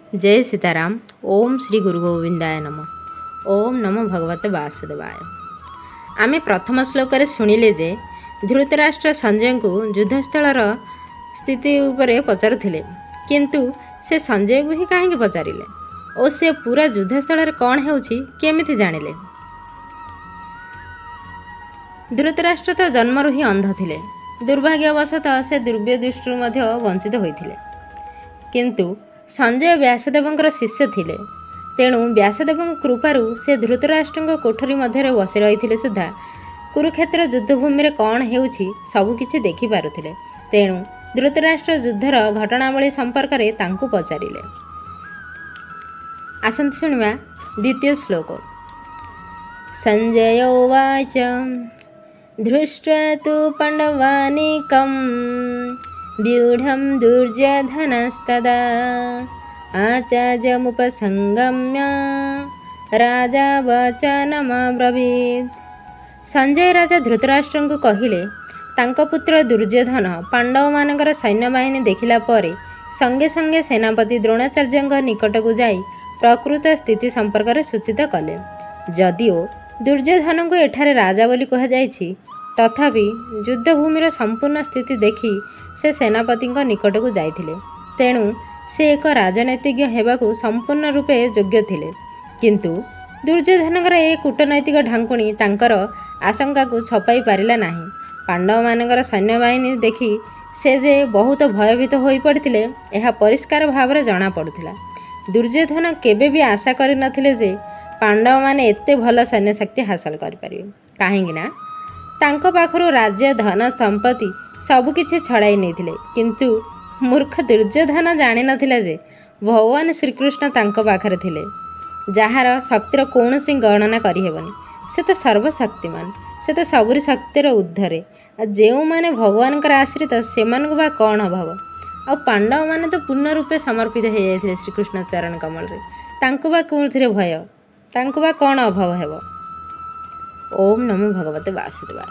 ଜୟ ସୀତାରାମ। ଓମ୍ ଶ୍ରୀ ଗୁରୁ ଗୋବିନ୍ଦାୟ ନମ। ଓମ୍ ନମୋ ଭଗବତେ ବାସୁଦେବାୟ। ଆମେ ପ୍ରଥମ ଶ୍ଲୋକରେ ଶୁଣିଲେ ଯେ ଧୃତରାଷ୍ଟ୍ର ସଞ୍ଜୟଙ୍କୁ ଯୁଦ୍ଧସ୍ଥଳର ସ୍ଥିତି ଉପରେ ପଚାରୁଥିଲେ। କିନ୍ତୁ ସେ ସଞ୍ଜୟକୁ ହିଁ କାହିଁକି ପଚାରିଲେ ଓ ସେ ପୁରା ଯୁଦ୍ଧସ୍ଥଳରେ କ'ଣ ହେଉଛି କେମିତି ଜାଣିଲେ? ଧୃତରାଷ୍ଟ୍ର ତ ଜନ୍ମରୁ ହିଁ ଅନ୍ଧ ଥିଲେ। ଦୁର୍ଭାଗ୍ୟବଶତଃ ସେ ଦିବ୍ୟ ଦୃଷ୍ଟିରୁ ମଧ୍ୟ ବଞ୍ଚିତ ହୋଇଥିଲେ। କିନ୍ତୁ ସଞ୍ଜୟ ବ୍ୟାସଦେବଙ୍କର ଶିଷ୍ୟ ଥିଲେ। ତେଣୁ ବ୍ୟାସଦେବଙ୍କ କୃପାରୁ ସେ ଧୃତରାଷ୍ଟ୍ରଙ୍କ କୋଠରୀ ମଧ୍ୟରେ ବସି ରହିଥିଲେ ସୁଦ୍ଧା କୁରୁକ୍ଷେତ୍ର ଯୁଦ୍ଧଭୂମିରେ କ'ଣ ହେଉଛି ସବୁକିଛି ଦେଖିପାରୁଥିଲେ। ତେଣୁ ଧୃତରାଷ୍ଟ୍ର ଯୁଦ୍ଧର ଘଟଣାବଳୀ ସମ୍ପର୍କରେ ତାଙ୍କୁ ପଚାରିଲେ। ଆସନ୍ତୁ ଶୁଣିବା ଦ୍ୱିତୀୟ ଶ୍ଲୋକ। ସଞ୍ଜୟ ଉବାଚ, ଦୃଷ୍ଟ୍ୱା ତୁ ପାଣ୍ଡବାନାନୀକଂ ବ୍ୟୁହଂ ଦୁର୍ଯ୍ୟୋଧନସ୍ତଦା ଆଚାର୍ଯ୍ୟମୁପସଂଗମ୍ୟ ରାଜା ବଚନମବ୍ରବୀତ୍। ସଞ୍ଜୟ ରାଜା ଧୃତରାଷ୍ଟ୍ରଙ୍କୁ କହିଲେ, ତାଙ୍କ ପୁତ୍ର ଦୁର୍ଯ୍ୟୋଧନ ପାଣ୍ଡବମାନଙ୍କର ସୈନ୍ୟବାହିନୀ ଦେଖିଲା ପରେ ସଙ୍ଗେ ସଙ୍ଗେ ସେନାପତି ଦ୍ରୋଣାଚାର୍ଯ୍ୟଙ୍କ ନିକଟକୁ ଯାଇ ପ୍ରକୃତ ସ୍ଥିତି ସମ୍ପର୍କରେ ସୂଚିତ କଲେ। ଯଦିଓ ଦୁର୍ଯ୍ୟୋଧନଙ୍କୁ ଏଠାରେ ରାଜା ବୋଲି କୁହାଯାଇଛି, ତଥାପି ଯୁଦ୍ଧଭୂମିର ସମ୍ପୂର୍ଣ୍ଣ ସ୍ଥିତି ଦେଖି ସେ ସେନାପତିଙ୍କ ନିକଟକୁ ଯାଇଥିଲେ। ତେଣୁ ସେ ଏକ ରାଜନୀତିଜ୍ଞ ହେବାକୁ ସମ୍ପୂର୍ଣ୍ଣ ରୂପେ ଯୋଗ୍ୟ ଥିଲେ। କିନ୍ତୁ ଦୁର୍ଯ୍ୟୋଧନଙ୍କର ଏ କୂଟନୈତିକ ଢାଙ୍କୁଣୀ ତାଙ୍କର ଆଶଙ୍କାକୁ ଛପାଇ ପାରିଲା ନାହିଁ। ପାଣ୍ଡବମାନଙ୍କର ସୈନ୍ୟବାହିନୀ ଦେଖି ସେ ଯେ ବହୁତ ଭୟଭୀତ ହୋଇପଡ଼ିଥିଲେ, ଏହା ପରିଷ୍କାର ଭାବରେ ଜଣାପଡ଼ୁଥିଲା। ଦୁର୍ଯ୍ୟୋଧନ କେବେ ବି ଆଶା କରିନଥିଲେ ଯେ ପାଣ୍ଡବମାନେ ଏତେ ଭଲ ସୈନ୍ୟଶକ୍ତି ହାସଲ କରିପାରିବେ। କାହିଁକିନା ତାଙ୍କ ପାଖରୁ ରାଜ୍ୟ, ଧନ, ସମ୍ପତ୍ତି ସବୁକିଛି ଛଡ଼ାଇ ନେଇଥିଲେ। କିନ୍ତୁ ମୂର୍ଖ ଦୁର୍ଯ୍ୟୋଧନ ଜାଣିନଥିଲା ଯେ ଭଗବାନ ଶ୍ରୀକୃଷ୍ଣ ତାଙ୍କ ପାଖରେ ଥିଲେ, ଯାହାର ଶକ୍ତିର କୌଣସି ଗଣନା କରିହେବନି। ସେ ତ ସର୍ବଶକ୍ତିମାନ, ସେ ତ ସବୁରି ଶକ୍ତିର ଉର୍ଦ୍ଧ୍ୱରେ। ଆଉ ଯେଉଁମାନେ ଭଗବାନଙ୍କର ଆଶ୍ରିତ, ସେମାନଙ୍କୁ ବା କ'ଣ ଅଭାବ? ଆଉ ପାଣ୍ଡବମାନେ ତ ପୂର୍ଣ୍ଣ ରୂପେ ସମର୍ପିତ ହେଇଯାଇଥିଲେ ଶ୍ରୀକୃଷ୍ଣ ଚରଣ କମଳରେ। ତାଙ୍କୁ ବା କେଉଁଥିରେ ଭୟ? ତାଙ୍କୁ ବା କ'ଣ ଅଭାବ ହେବ? ଓମ୍ ନମୋ ଭଗବତେ ବାସୁଦେବାୟ।